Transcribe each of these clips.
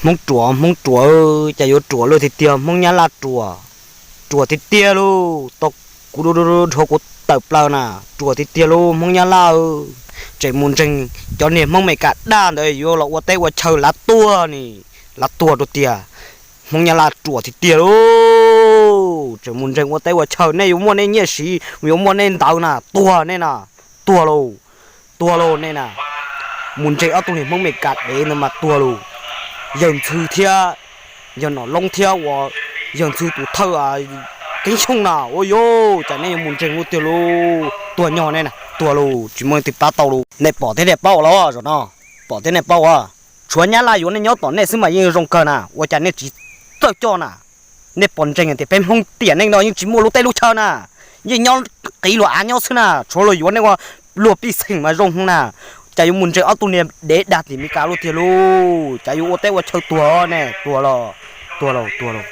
Hmoob ruam, Hmoob ruam, cas yuav ruam luaj tiag tiag, Hmoob Nyab Laj ruam, ruam tiag tiag lauj. Tau kuv dhuav kuv tawm plaws na, ruam tiag tiag lauj Hmoob Nyab Laj. Tseem mus ntseeg cov niag Hmoob Meskas dag ntawd yuav los ua teb ua chaw lav tuag ni, lav tuag rau tiag. Hmoob Nyab Laj ruam tiag tiag lauj. Tseem mus ntseeg ua teb ua chaw, nej yuav muaj nej nyiaj siv, yuav muaj nej ntawv na, tuag nej na, tuag lauj, tuag lauj nej na. Mus ntseeg ob tug niag Hmoob Meskas dev ntawd mas tuag lauj. Yawg Ntxhw thiab yawg Nom Loob thiab uas yawg Ntxhw tus thawj Keeb Xyooj na, ua yuav cas nej yuav mus ntseeg luaj tiag lauj. Tuag nyog nej na, tuag lauj, tsis muaj leej twg pab tau lauj. Nej pom thiab nej paub los zaum no, pom thiab nej paub as, tshuav Nyab Laj yuav nej nyob tom nej xwb mas yeej zoo kawg na, ua cas nej tsis txawj coj na? Nej pom ntseeg tias peb Hmoob tiam neej no yeej tsis muaj lub teb lub chaw na, yeej nyob qiv luag av nyob xwb na, tshuav luag yuav nej ua luag pij xeem mas zoo na. Cas yuav mus ntseeg ob tug niag dev dag tim Meskas luaj tiag lauj. Cas yuav ua teb ua chaw tuag nej, tuag lauj, tuag lauj, tuag lauj.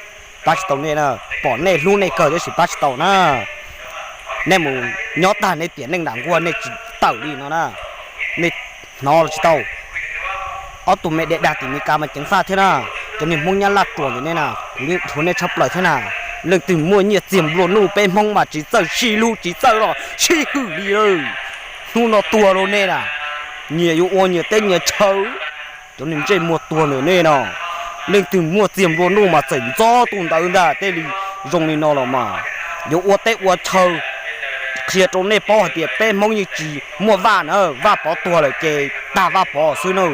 Pab tsis tau nej na, pom nej hlub nej kawg tab sis pab tsis tau na. Nej mus nyob tag nej tiam neej nram nkuaj nej tsis tawm li no na, nej hnov los tsis tau. Ob tug me dev dag tim Meskas mas ceev faj thiab na. Cov niag Hmoob Nyab Laj ruam ntawm nej na, kuv yeej dhuav nej tshaj plaws thiab na. Leej twg muaj nyiaj txiag nplua nuj, peb Hmoob mas tsis txawj sib hlub tsis txawj los sib hwm li lawm. Hnub no tuag lauj nej na, nyias yuav ua nyias teb nyias chaw. Cov niag ntsej muag tuag ntawm nej no, leej twg muaj txiag nplua nuj mas txawm ntxov tus ntawd ntag, tej li zoo li no los mas yuav ua teb ua chaw. Qhia rau nej paub hais tias peb Hmoob yeej tsis muaj Vaj na, Vaj Pov tuag lawm ces tag Vaj Pov xwb na.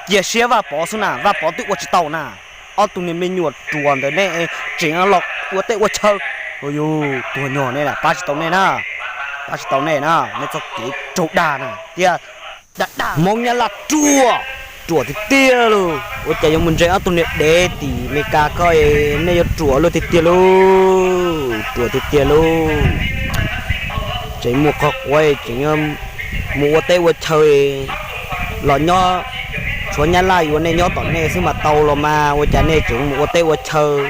Cia siab Vaj Pov xwb na, Vaj Pov twb ua tsis tau na. Ob tug niag me nyuam ruam ntawm nej tseem los ua teb ua chaw. Yus tuag nyog nej na, pab tsis tau nej na, pab tsis tau nej na, nej txoj kev raug dag na thiab. Dag dag Hmoob Nyab Laj ruam, ruam tiag tiag lauj. Ua cas yuav mus ntseeg ob tug niag dev tim Meskas ko, nej yuav ruam luaj tiag tiag lauj, ruam tiag tiag lauj. Tseem muaj qhov quav tseem mus ua teb ua chaw los nyob, tshuav Nyab Laj yuav nej nyob tom nej xwb mas tau los mas, ua cas nej tseem mus ua teb ua chaw?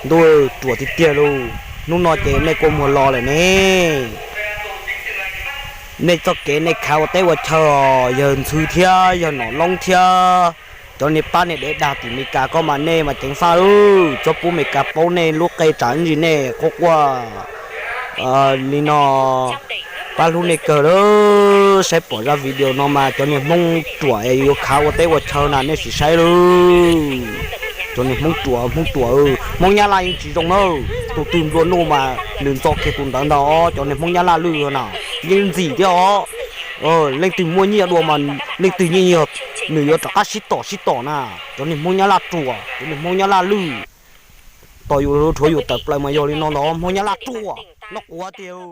Ntuj, ruam tiag tiag lauj. Hnub no ces nej kua muag los lawm ne. Nej txoj kev nej khav ua teb ua chaw os, yawg Ntxhw thiab yawg Nom Loob thiab cov niag pab niag dev dag tim Meskas ko mas nej mas ceev faj lauj. Txhob pub Meskas paub nej lub qe tsam ntsis nej quaj quaj li no. Pab hlub nej kawg lauj. Saib pom zaj video no mas cov niag Hmoob ruam es yuav khav ua teb ua chaw na nej sim saib lauj. Cov niag Hmoob ruam, Hmoob ruam, Hmoob Nyab Laj yeej tsis zoo na. Tus twg nplua nuj mas nws ntxo kiag tus ntawd ntag os. Cov niag Hmoob Nyab Laj lwj na, yeej ntxim thiab os. Leej twg muaj nyiaj dua mas leej twg yeej yog nws yuav rov qab sib tom sib tom na. Cov niag Hmoob Nyab Laj ruam, cov niag Hmoob Nyab Laj lwj. Tos yus dhuav yus tawm plaws mas yog li no ntag, Hmoob Nyab Laj ruam, noj quav tiag.